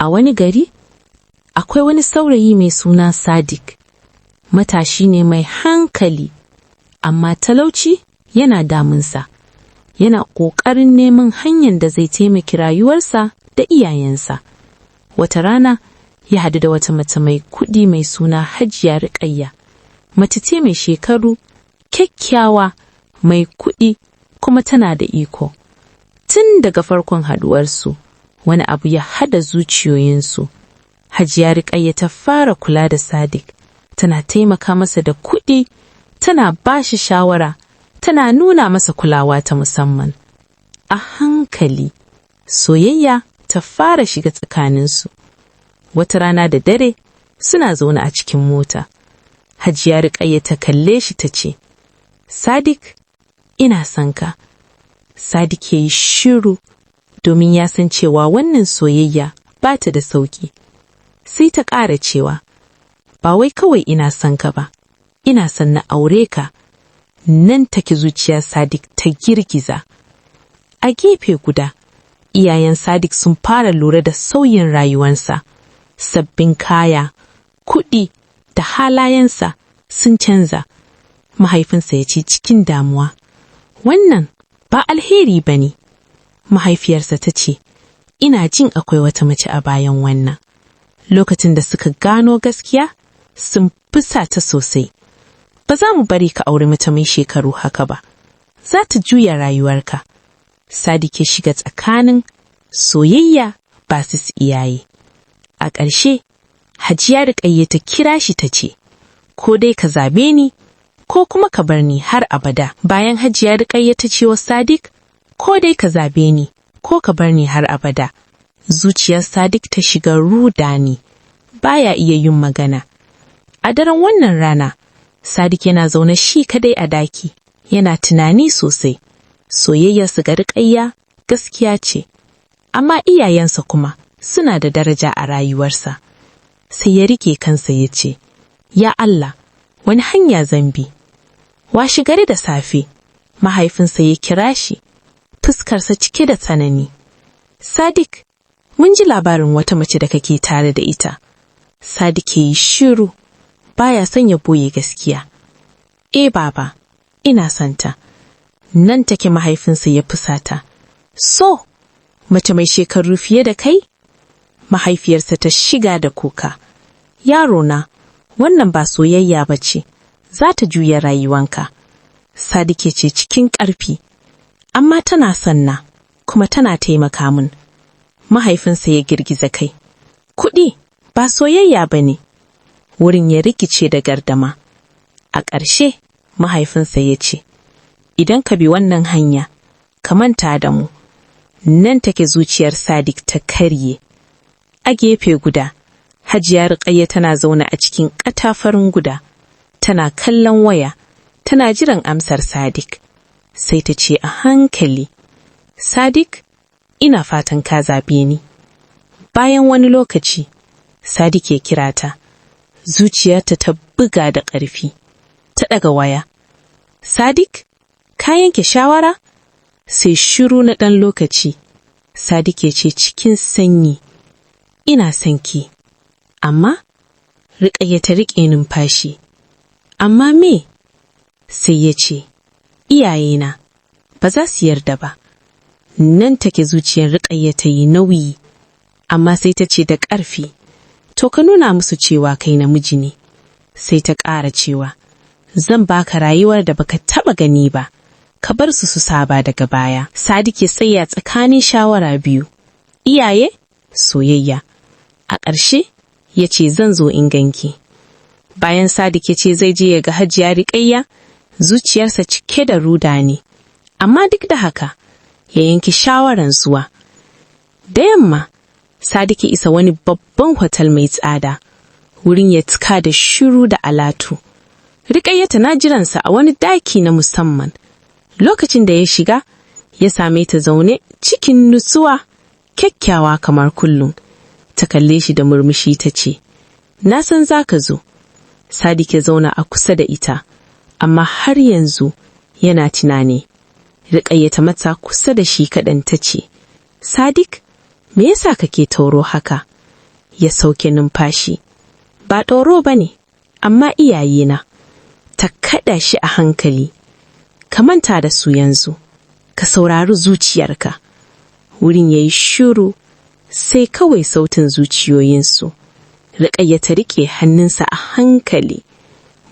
A wani gari, akwai wani saurayi mai suna Sadiq. Matashi ne mai hankali, amma talauci yana damunsa. Yana ƙoƙarin neman hanyar da zai taimaki rayuwarsa da iyayensa. Wata rana, ya hadu da wata mace mai kuɗi mai suna Hajiya Riƙayya. Mace ce mai shekaru, kyakkyawa, mai kuɗi, kuma tana da iko. Tun daga farkon haduwarsu, wani abu ya hada zuciyoyinsu. Hajiya Riƙayya ta fara kula da Sadiq, tana taimaka masa da kuɗi, tana ba shi shawara, tana nuna masa kulawa ta musamman. A hankali, soyayya ta fara shiga tsakaninsu. Wata rana da dare, suna zaune a cikin mota. Hajiya Riƙayya ta kalle shi ta ce, "Sadiq, ina son ka." Sadiq ya yi shiru domin ya san cewa wannan soyayya ba ta da sauki. Sai ta ƙara cewa, "Ba wai kawai ina son ka ba, ina son na aure ka." Nan take zuciyar Sadiq ta girgiza. A gefe guda, iyayen Sadiq sun fara lura da sauyin rayuwarsa. Sabbin kaya, kuɗi da halayensa sun canza. Mahaifinsa ya ce cikin damuwa, "Wannan ba alheri ba ne." Mahaifiyarsa ta ce, "Ina jin akwai wata mace a bayan wannan." Lokacin da suka gano gaskiya, sun fusata sosai. "Ba za mu bari ka auri mace mai shekaru haka ba. Za ta juya rayuwarka." Sadiq ya shiga tsakanin soyayya ba su iyaye. A ƙarshe, Hajiya Riƙayya ta kira shi ta ce, "Ko dai ka zabe ni, ko kuma ka bar ni har abada." Bayan Hajiya Riƙayya ta ce wa Sadiq, "Ko dai ka zabe ni, ko ka bar ni har abada," zuciyar Sadiq ta shiga rudani, baya iya yin magana. A daren wannan rana, Sadiq yana zaune shi kadai a daki, yana tunani sosai. Soyayyarsa ga Riƙayya gaskiya ce, amma iyayensa kuma suna da daraja a rayuwarsa. Sai ya rike kansa ya ce, "Ya Allah, wani hanya zan bi?" Washe gari da safe, mahaifinsa ya kira shi, fuskarsa cike da tsanani. "Sadiq, mun ji labarin wata mace da kake tare da ita." Sadiq ya yi shiru, baya son ya boye gaskiya. "Eh baba, ina son ta." Nan take mahaifinsa ya fusata. "So, mace mai shekaru fiye da kai?" Mahaifiyarsa ta shiga da kuka. "Yaro na, wannan ba soyayya ba ce, za ta juya rayuwanka." Sadiq ya ce cikin ƙarfi, "Amma tana son na, kuma tana taimaka min." Mahaifinsa ya girgiza kai. "Kuɗi ba soyayya ba ne." Wurin ya rikice da gardama. A ƙarshe, mahaifinsa ya ce, "Idan ka bi wannan hanya, ka manta da mu." Nan take zuciyar Sadiq ta karye. A gefe guda, Hajiya Ruqayya tana zaune a cikin ƙatafarin guda, tana kallon waya, tana jiran amsar Sadiq. Sai ta ce a hankali, "Sadiq, ina fatan ka zabe ni." Bayan wani lokaci, Sadiq ya kira ta. Zuciyarta ta buga da ƙarfi. Ta ɗaga waya. "Sadiq, ka yanke shawara?" Sai shiru na ɗan lokaci. Sadiq ya ce cikin sanyi, "Ina son ki." "Amma?" Riƙayya ta riƙe numfashi. "Amma me?" Sai ya ce, "Iyayena ba za su yarda ba." Nan take zuciyar Riƙayya ta yi nauyi, amma sai ta ce da ƙarfi, "To, ka nuna musu cewa kai namiji ne." Sai ta ƙara cewa, "Zan baka rayuwar da baka taɓa gani ba, ka bar su su saba daga baya." Sadiq ya tsaya tsakanin shawara biyu, iyaye, soyayya. A ƙarshe ya ce, "Zan zo in ganki." Bayan Sadiq ya ce zai je ya ga Hajiya Riƙayya, zuciyarsa cike da rudani, amma duk da haka ya yanke shawaran zuwa. Da yamma, Sadiq ya isa wani babban hotel mai tsada. Wurin ya cika da shiru da alatu. Riƙayya tana jiransa a wani daki na musamman. Lokacin da ya shiga, ya same ta zaune cikin nutsuwa, kyakkyawa kamar kullum. Ta kalle shi da murmushi ta ce, "Na san za ka zo." Sadiq ya zauna a kusa da ita, amma har yanzu yana tunani. Riƙayya ta matsa kusa da shi kaɗan ta ce, "Sadiq, me yasa kake tsoro haka?" Ya sauke numfashi. "Ba tsoro ba ne, amma iyayena." Ta kaɗa shi a hankali. "Ka manta da su yanzu, ka saurari zuciyarka." Wurin ya yi shuru, sai kawai sautin zuciyoyinsu. Rukayya ta riƙe hannunsa a hankali.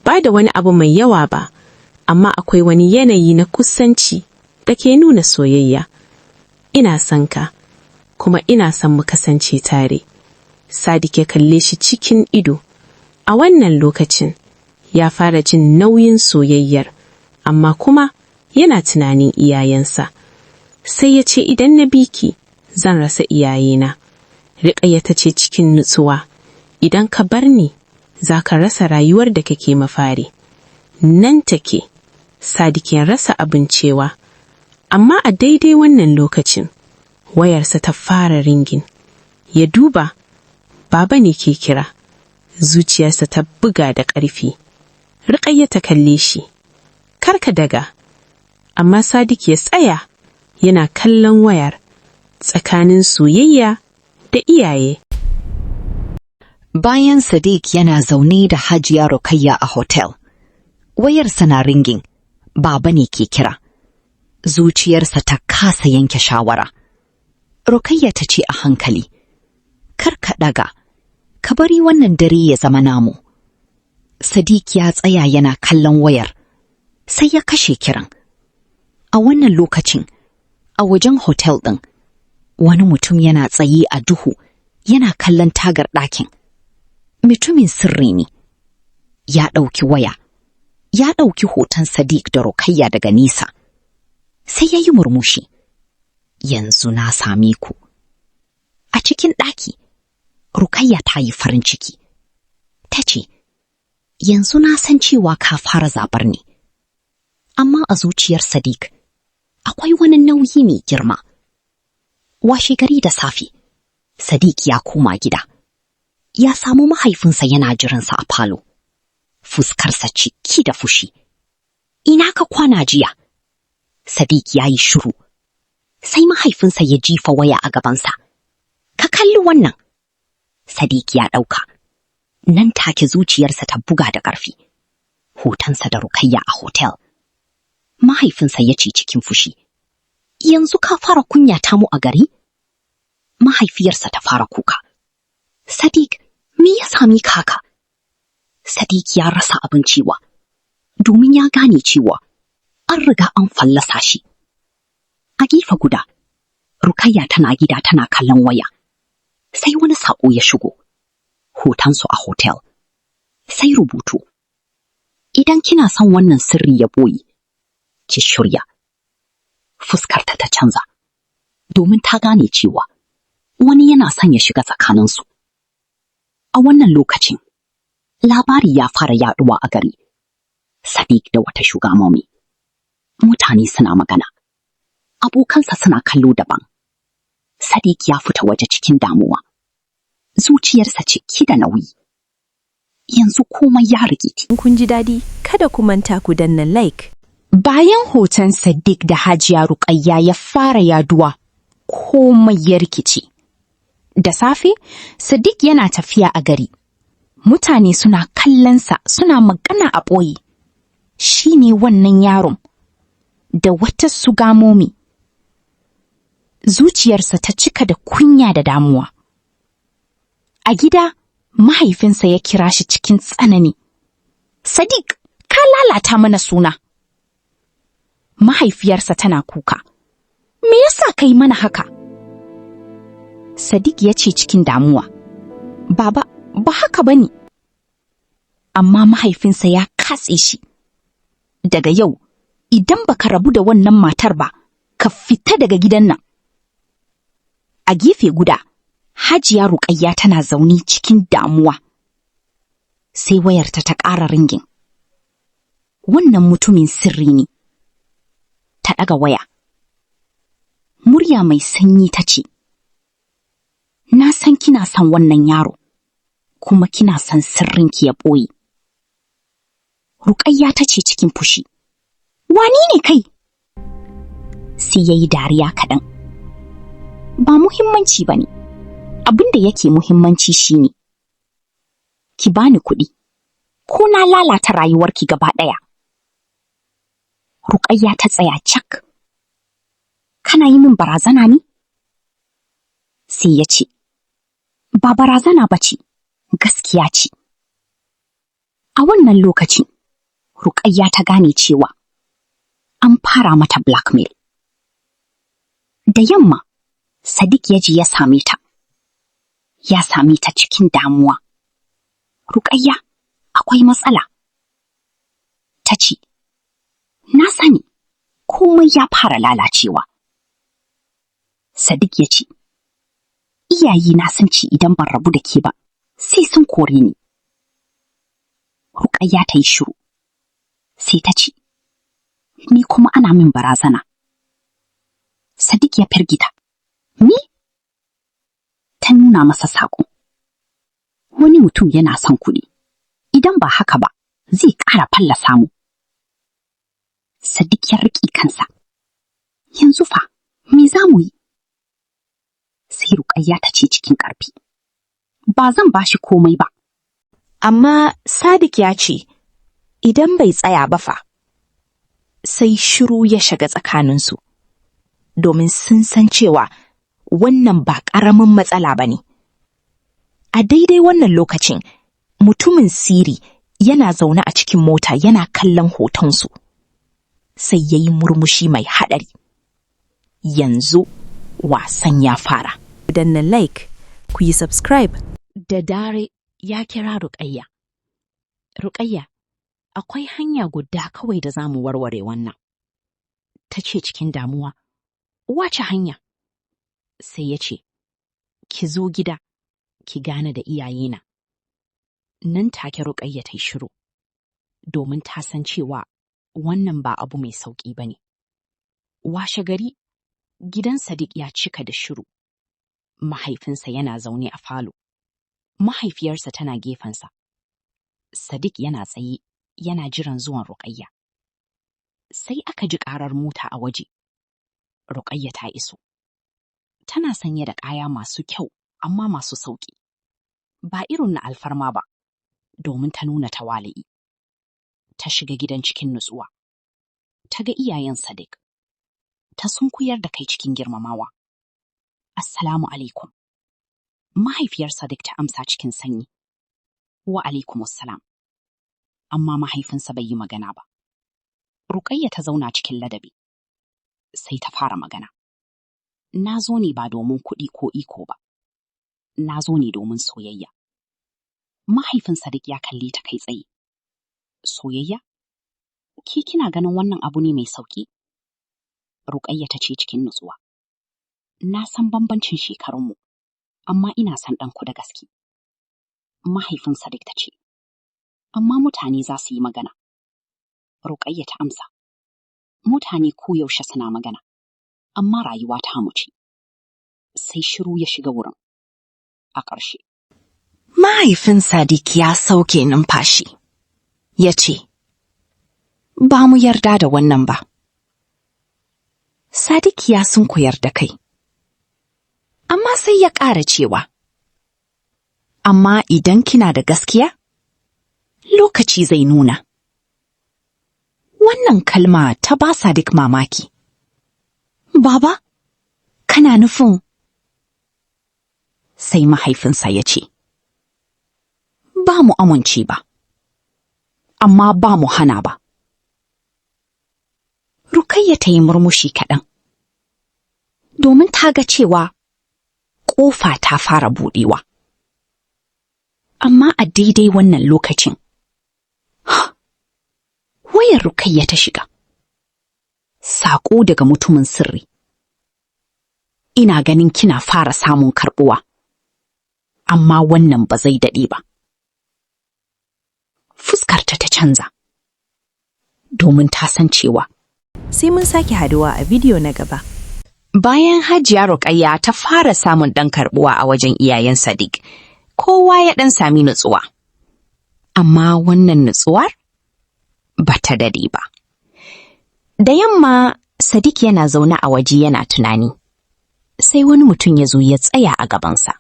Ba da wani abu mai yawa ba, amma akwai wani yanayi na kusanci da ke nuna soyayya. "Ina son ka, kuma ina son mu kasance tare." Sadiq ya kalle shi cikin ido. A wannan lokacin, ya fara jin nauyin soyayyar, amma kuma yana tunanin iyayensa. Sai ya ce, "Idan na biki, zan rasa iyayena." Rukayya ta ce cikin nutsuwa, "Idan ka bar ni, za ka rasa rayuwar da kake mafari." Nan take, Sadiq ya rasa abin cewa. Amma a daidai wannan lokacin, wayarsa ta fara ringing. Ya duba, Baba ne ke kira. Zuciyarsa ta buga da ƙarfi. Rukayya ta kalle shi. "Kar ka daga." Amma Sadiq ya tsaya, yana kallon wayar, tsakanin soyayya da iyaye. Bayan Sadiq yana zaune da Hajiya Rukayya a hotel, wayarsa na ringing, Baba ne ke kira. Zuciyarsa ta kasa yanke shawara. Rukayya ta ce a hankali, "Kar ka ɗaga, ka bari wannan dare ya zama namu." Sadiq ya tsaya yana kallon wayar, sai ya kashe kiran. A wannan lokacin, a wajen hotel ɗin, wani mutum yana tsaye a duhu, yana kallon tagar ɗakin. Mutumin sirri ne. Ya ɗauki waya, ya ɗauki hoton Sadiq da Rukayya daga nesa. Sai ya yi murmushi. "Yanzu na same ku." A cikin ɗaki, Rukayya ta yi farin ciki. Ta ce, "Yanzu na san cewa ka fara zaɓar ni." Amma a zuciyar Sadiq, akwai wani nauyi mai girma. Washe gari da safe, Sadiq ya koma gida. Ya samu mahaifinsa yana jiransa a falo. Fuskarsa ciki da fushi. "Ina ka kwana jiya?" Sadiq ya yi shiru. Sai mahaifinsa ya jifa waya a gabansa. "Ka kalli wannan." Sadiq ya ɗauka. Nan take zuciyarsa ta buga da ƙarfi. Hotonsa da Rukayya a hotel. Mahaifinsa ya ce cikin fushi, "Yanzu ka fara kunyata mu a gari?" Mahaifiyarsa ta fara kuka. "Sadiq, me ya sami ka haka?" Sadiq ya rasa abin cewa, domin ya gane cewa an riga an fallasa shi. A gefe guda, Rukayya tana gida tana kallon waya. Sai wani saƙo ya shigo. Hotonsu a hotel. Sai rubutu. "Idan kina son wannan sirri ya boye, ki shirya." Fuskarta ta canza, domin ta gane cewa wani yana son ya shiga tsakaninsu. A wannan lokacin, labari ya fara yaduwa a gari. Sadiq da wata sugar mommy. Mutane suna magana. Abokansa suna kallo daban. Sadiq ya fita waje cikin damuwa. Zuciyarsa cike da nauyi. Yanzu komai ya rikici. In kun ji daɗi, kada ku manta ku danna like. Bayan hoton Sadiq da Hajiya Rukayya ya fara yaduwa, komai ya rikice. Da safe, Sadiq yana tafiya a gari. Mutane suna kallonsa, suna magana a ɓoye. Shi ne wannan yaron da wata sugar mommy. Zuciyarsa ta cika da kunya da damuwa. A gida, mahaifinsa ya kira shi cikin tsanani. "Sadiq, ka lalata mana suna." Mahaifiyarsa tana kuka. "Me yasa ka yi mana haka?" Sadiq ya ce cikin damuwa, "Baba, ba haka ba ne." Amma mahaifinsa ya katse shi. "Daga yau, idan baka rabu da wannan matar ba, ka fita daga gidan nan." A gefe guda, Hajiya Ruƙayya tana zaune cikin damuwa. Sai wayarta ta ƙara ringing. Wannan mutumin sirri ne. Ta ɗaga waya. Murya mai sanyi ta ce, "Na san kina son wannan yaro, kuma kina son sirrinki ya ɓoye." Ruƙayya ta ce cikin fushi, "Wani ne kai?" Sai ya yi dariya kaɗan. "Ba muhimmanci ba ne, Abin da yake muhimmanci shine ki bani kuɗi, ko na lalata rayuwarki gaba ɗaya. Rukayya ta tsaya cak. "Kana yi min barazana ne?" Sai ya ce, "Ba barazana ba ce, gaskiya ce." A wannan lokacin, Rukayya ta gane cewa an fara mata blackmail. Da yamma, Sadiq ya je ya same ta. Ya same ta cikin damuwa. "Rukayya, akwai matsala." Ta ce, "Na sani, komai ya fara lalacewa." Sadiq ya ce, "Iyayena sun ce idan ban rabu da ke ba, sai sun kore ni." Rukayya ta yi shiru. Sai ta ce, "Ni kuma ana min barazana." Sadiq ya firgita. "Ni?" Ta nuna masa saƙo. "Wani mutum yana son kuɗi. Idan ba haka ba, zai ƙara fallasa mu." Sadiq ya riƙe kansa. "Yanzu fa, me za mu yi?" Sai Rukayya ta ce cikin ƙarfi, "Ba zan ba shi komai ba." Amma Sadiq ya ce, idan bai tsaya ba fa? Sai shiru ya shiga tsakaninsu, domin sun san cewa wannan ba ƙaramin matsala ba ne. A daidai wannan lokacin, mutumin sirri yana zaune a cikin mota yana kallon hotonsu. Sai ya yi murmushi mai haɗari. Yanzu wasan ya fara. Danna like, ku yi subscribe. Da dare ya kira Rukayya. "Rukayya, akwai hanya guda kawai da za mu warware wannan." Ta ce cikin damuwa, "Wace hanya?" Sai ya ce, "Ki zo gida, ki gana da iyayena." Nan take Rukayya ta yi shiru, domin ta san cewa wannan ba abu mai sauƙi ba ne. Washe gari, gidan Sadiq ya cika da shiru. Mahaifinsa yana zaune a falo. Mahaifiyarsa tana gefensa. Sadiq yana tsaye, yana jiran zuwan Rukayya. Sai aka ji ƙarar mota a waje. Rukayya ta iso. Tana sanye da kaya masu kyau, amma masu sauƙi. Ba irin na alfarma ba, domin ta nuna tawali'i. Ta shiga gidan cikin nutsuwa. Ta ga iyayen Sadiq. Ta sunkuyar da kai cikin girmamawa. "Assalamu alaikum." Mahaifiyar Sadiq ta amsa cikin sanyi. "Wa alaikum assalam." Amma mahaifinsa bai yi magana ba. Rukayya ta zauna cikin ladabi. Sai ta fara magana. "Na zo ne ba domin kuɗi ko iko ba. Na zo ne domin soyayya." Mahaifin Sadiq ya kalli ta kai tsaye. "Soyayya? Ki kina ganin wannan abu ne mai sauƙi?" Rukayya ta ce cikin nutsuwa, "Na san bambancin shekarunmu, amma ina son ɗanku da gaske." Mahaifin Sadiq ta ce, "Amma mutane za su yi magana." Rukayya ta amsa, "Mutane koyaushe suna magana, amma rayuwa ta mu ce." Sai shiru ya shiga wurin. A ƙarshe, Mahaifin Sadiq ya sauke numfashi. Ya ce, "Ba mu yarda da wannan ba." Sadiq ya sunkuyar da kai. Amma sai ya ƙara cewa, "Amma idan kina da gaskiya, lokaci zai nuna." Wannan kalma ta ba Sadiq mamaki. "Baba, kana nufin?" Sai mahaifinsa ya ce, "Ba mu amince ba, amma ba mu hana ba." Rukayya ta yi murmushi kaɗan, domin ta ga cewa ƙofa ta fara buɗewa. Amma a daidai wannan lokacin, wayar Rukayya ta shiga. Saƙo daga mutumin sirri. "Ina ganin kina fara samun karɓuwa, amma wannan ba zai daɗe ba." Fuskarta ta canza, domin ta san cewa Sai mun sake haduwa a bidiyo na gaba. Bayan Hajiya Rukayya ta fara samun ɗan karɓuwa a wajen iyayen Sadiq, kowa ya ɗan sami nutsuwa. Amma wannan nutsuwar ba ta dade ba. Da yamma, Sadiq yana zaune a waje yana tunani. Sai wani mutum ya zo ya tsaya a gabansa.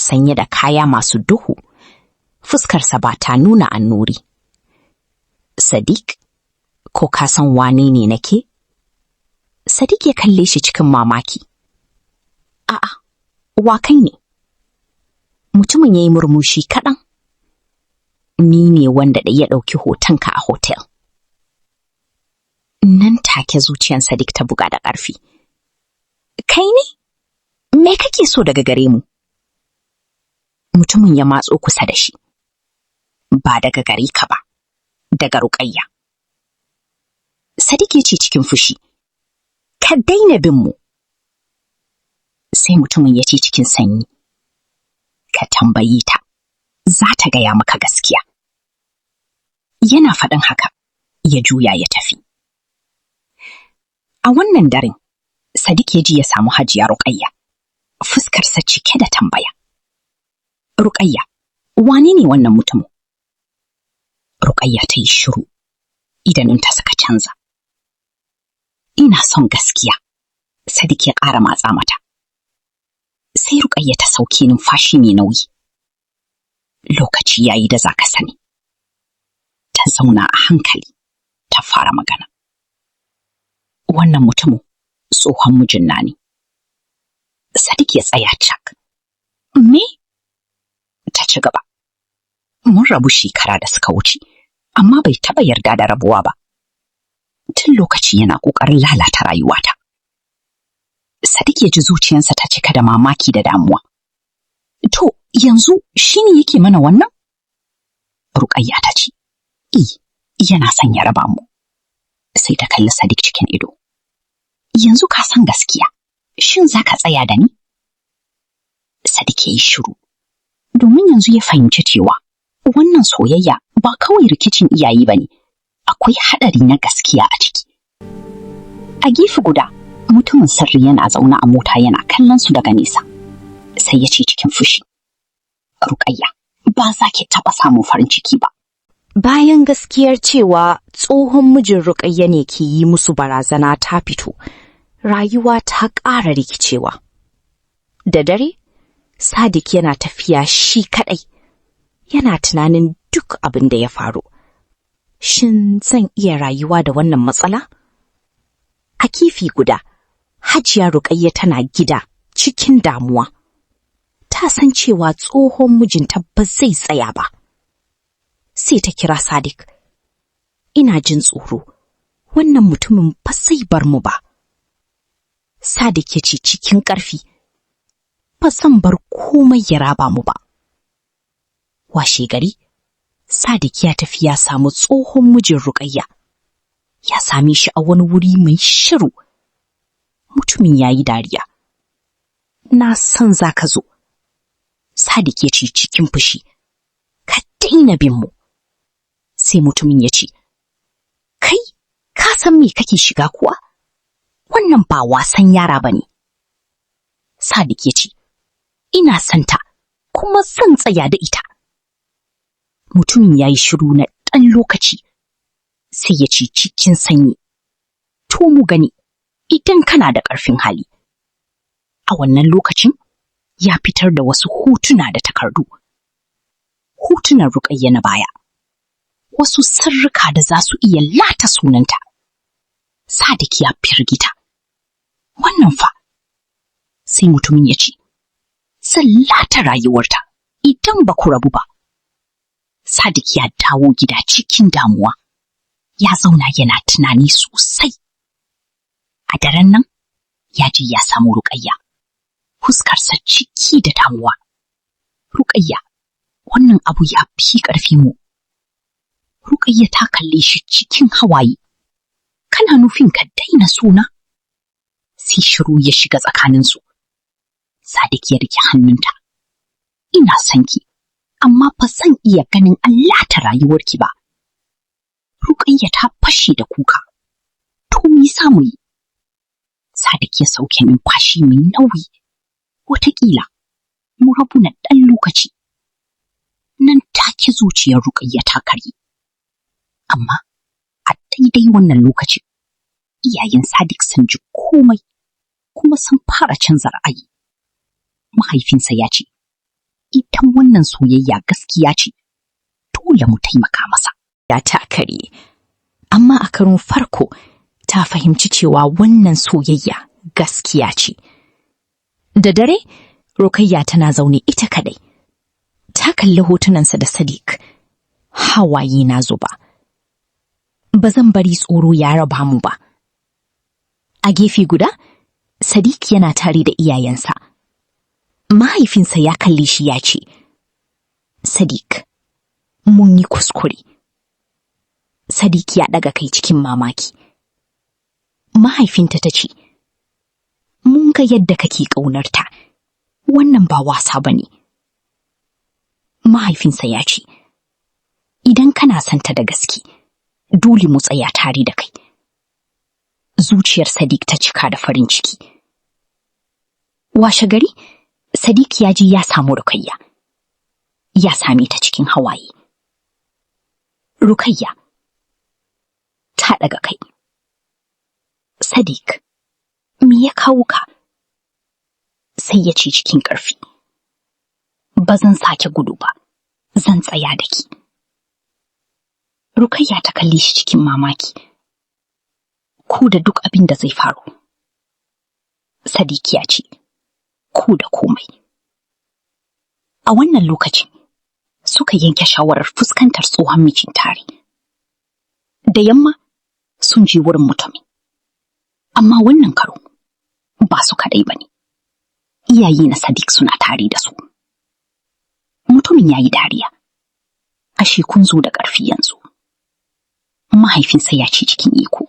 Sanye da kaya masu duhu, fuskarsa ba ta nuna annuri. "Sadiq, ko ka san wane ne nake?" Sadiq ya kalle shi cikin mamaki. "A'a, wa kai ne?" Mutumin ya yi murmushi kaɗan. "Ni ne wanda da ya ɗauki hotonka a hotel." Nan take zuciyar Sadiq ta buga da ƙarfi. "Kai ne? Me kake so daga gare mu?" Mutumin ya matso kusa da shi. "Ba daga gare ka ba, daga Ruƙayya." Sadiq ya ce cikin fushi, "Ka daina bin mu." Sai mutumin ya ce cikin sanyi, "Ka tambayi ta, za ta gaya maka gaskiya." Yana faɗin haka, ya juya ya tafi. A wannan daren, Sadiq ya ji ya samu Hajiya Ruƙayya, fuskarsa cike da tambaya. "Ruƙayya, wane ne wannan mutumin?" Ruƙayya ta yi shiru, idanunta suka canza. "Ina son gaskiya," Sadiq ya ƙara matsa mata. Sai Ruƙayya ta sauke numfashi mai nauyi. "Lokaci yayi da za ka sani." Ta zauna a hankali, ta fara magana. "Wannan mutumin tsohon mijin na ne." Sadiq ya tsaya cak. "Me?" Ta ci gaba. "Mun rabu shekara da suka wuce, amma bai taɓa yarda da rabuwa ba. Tun lokaci yana ƙoƙarin lalata rayuwata." Sadiq ya ji zuciyarsa ta cika da mamaki da damuwa. "To, yanzu shi ne yake mana wannan?" Ruƙayya ta ce, "I, yana son ya raba mu." Sai ta kalli Sadiq cikin ido. "Yanzu ka san gaskiya, shin za ka tsaya da ni?" Sadiq ya yi shiru, domin yanzu ya fahimci cewa wannan soyayya ba kawai rikicin iyaye ba ne, akwai haɗari na gaskiya a ciki. A gefe guda, mutumin sirri yana zaune a mota yana kallon su daga nesa. Sai ya ce cikin fushi, "Ruƙayya, ba za ki taɓa samun farin ciki ba." Bayan gaskiyar cewa tsohon mijin Ruƙayya ne ke yi musu barazana ta fito, rayuwa ta ƙara rikicewa. Da dare, Sadiq yana tafiya shi kaɗai, yana tunanin duk abin da ya faru. Shin zan iya rayuwa da wannan matsala? A gefe guda, Hajiya Ruƙayya tana gida cikin damuwa. Ta san cewa tsohon mijinta ba zai tsaya ba. Sai ta kira Sadiq. "Ina jin tsoro, wannan mutumin ba zai bar mu ba." Sadiq ya ce cikin ƙarfi, "Ba zan bar komai ya raba mu ba." Washe gari, Sadiq ya tafi ya samu tsohon mijin Ruƙayya. Ya same shi a wani wuri mai shiru. Mutumin ya yi dariya. "Na san za ka zo." Sadiq ya ce cikin fushi, "Ka daina bin mu." Sai mutumin ya ce, "Kai, ka san me kake shiga kuwa? Wannan ba wasan yara ba ne." Sadiq ya ce, "Ina santa, kuma zan tsaya da ita." Mutumin ya yi shiru na ɗan lokaci, sai ya ce cikin sanyi, "To, mu gani, idan kana da ƙarfin hali." A wannan lokacin, ya fitar da wasu hotuna da takardu. Hotunan Ruƙayya na baya. Wasu sirrika da za su iya lata sunanta. Sadiq ya firgita. "Wannan fa?" Sai mutumin ya ce, "Zan lata rayuwarta idan ba ku rabu ba." Sadiq ya dawo gida cikin damuwa. Ya zauna yana tunani sosai. A daren nan, ya je ya samu Ruƙayya. Fuskarsa ciki da damuwa. "Ruƙayya, wannan abu ya fi ƙarfi mu." Ruƙayya ta kalle shi cikin hawaye. "Kana nufin ka daina sona?" Sai shiru ya shiga tsakaninsu. Sadiq ya rike hannunta. "Ina son ki, amma ba zan iya ganin an lata rayuwarki ba." Ruƙayya ta fashe da kuka. "To, me za mu yi?" Sadiq ya sauke numfashi mai nauyi. "Wataƙila mu rabu na ɗan lokaci." Nan take zuciyar Ruƙayya ta karye. Amma a daidai wannan lokacin, iyayen Sadiq sun ji komai kuma sun fara canza ra'ayi. Mahaifinsa ya ce, Idan wannan soyayya gaskiya ce, dole mu taimaka masa. Ya ta karye. Amma a karon farko ta fahimci cewa wannan soyayya gaskiya ce. Da dare, Rukayya tana zaune ita kadai. Ta kalli hotunansa da Sadiq. Hawaye na zuba. "Ba zan bari tsoro ya raba mu ba." A gefe guda, Sadiq yana tare da iyayensa. Mahaifinsa ya kalle shi ya ce, "Sadiq, mun yi kuskure." Sadiq ya ɗaga kai cikin mamaki. Mahaifinta ta ce, "Mun ga yadda kake ƙaunarta, wannan ba wasa ba ne." Mahaifinsa ya ce, "Idan kana santa da gaske, dole mu tsaya tare da kai." Zuciyar Sadiq ta cika da farin ciki. Washe gari, Sadiq ya je ya samu Rukayya. Ya same ta cikin hawaye. Rukayya ta ɗaga kai. "Sadiq, me ya kawo ka?" Sai ya ce cikin ƙarfi, "Ba zan sake gudu ba, zan tsaya da ki." Rukayya ta kalle shi cikin mamaki. "Ko da duk abin da zai faru?" Sadiq ya ce, "Ko da komai." A wannan lokacin, suka yanke shawarar fuskantar tsohon mijin tare. Da yamma, sun je wurin mutumin. Amma wannan karo, ba su kaɗai ba ne. Iyaye na Sadiq suna tare da su. Mutumin ya yi dariya. "Ashe kun zo da ƙarfi yanzu." Mahaifinsa ya ce cikin iko,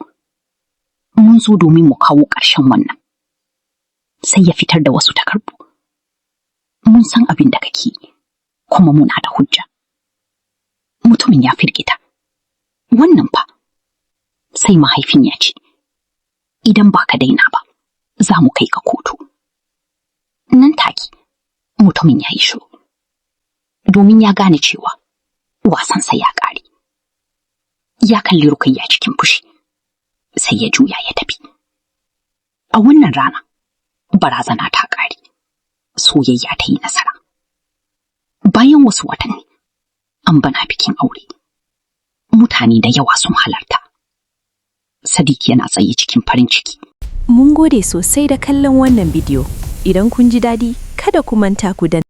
"Mun zo domin mu kawo ƙarshen wannan." Sai ya fitar da wasu takardu. "Mun san abin da kake, kuma muna da hujja." Mutumin ya firgita. "Wannan fa?" Sai mahaifin ya ce, "Idan ba ka daina ba, za mu kai ka kotu." Nan take, mutumin ya yi shiru, domin ya gane cewa wasansa ya ƙare. Ya kalli Rukayya cikin fushi, sai ya juya ya tafi. A wannan rana, barazana ta ƙare, soyayya ta yi nasara. Bayan wasu watanni, an bana bikin aure. Mutane da yawa sun halarta. Sadiq yana tsaye cikin farin ciki. Mun gode sosai da kallon wannan bidiyo. Idan kun ji daɗi, kada ku manta ku danna